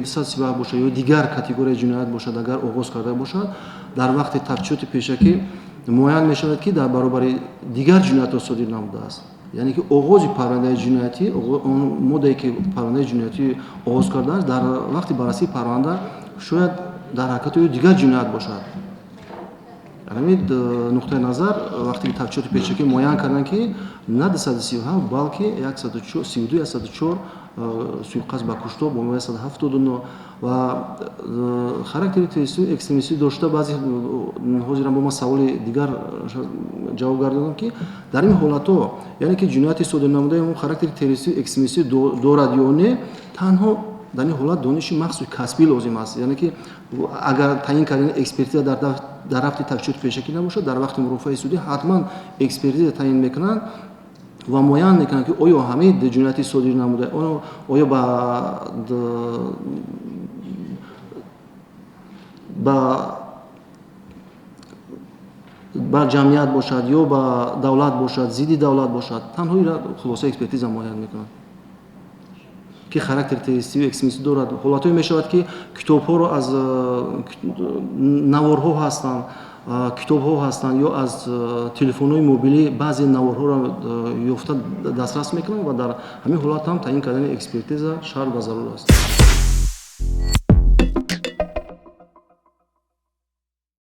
237 бошад ё дигар категорияи ҷиноят бошад, агар оғоз карда бошад, дар вақти тафтишоти пешакӣ муайян мешавад, ки дар баробари дигар ҷиноятҳо содир намудааст. Яъне ки оғози парвандаи ҷиноятӣ, он моддае, ки парвандаи ҷиноятӣ оғоз кардааст, дар вақти баррасии парванда шояд дар ҳаракати ӯ дигар ҷиноят бошад. Ҳамин нуқтаи назар, вақте ки тафтишоти пешакӣ муайян карданд, ки на 237, балки 132, 104, суиқасд ба куштор бо 179 ва характери террористию экстремистӣ дошта. Баъзе ҳозирам бо ман саволи дигар ҷавоб гардонам, ки дар ин ҳолатҳо, яъне ки ҷинояти содир намудаи он характери террористию экстремистӣ дорад ё не, танҳо дар ин ҳолат дониши махсуси касбӣ лозим аст. Яъне ки агар таъин кардани экспертиза дар рафти тафтишоти пешакӣ набошад, дар вақти мурофиаи судӣ ҳатман экспертиза таъин мекунанд ва муайян мекунанд, ки оё ҳамаи ҷинояти содир намуда оё ба ҷамъият бошад ё ба давлат бошад, зидди давлат бошад. Танҳо ира хулосаи экспертиза муайян мекунад, ки характери террористию экстремистӣ дорад. Ҳолатҳое мешавад, ки китобҳоро аз наворҳо ҳастанд, китобҳо ҳастанд ё аз телефонҳои мобилӣ баъзе наворҳоро ёфта дастрас мекунанд ва дар ҳамин ҳолат ҳам таъин кардани экспертиза шарт ва зарур аст.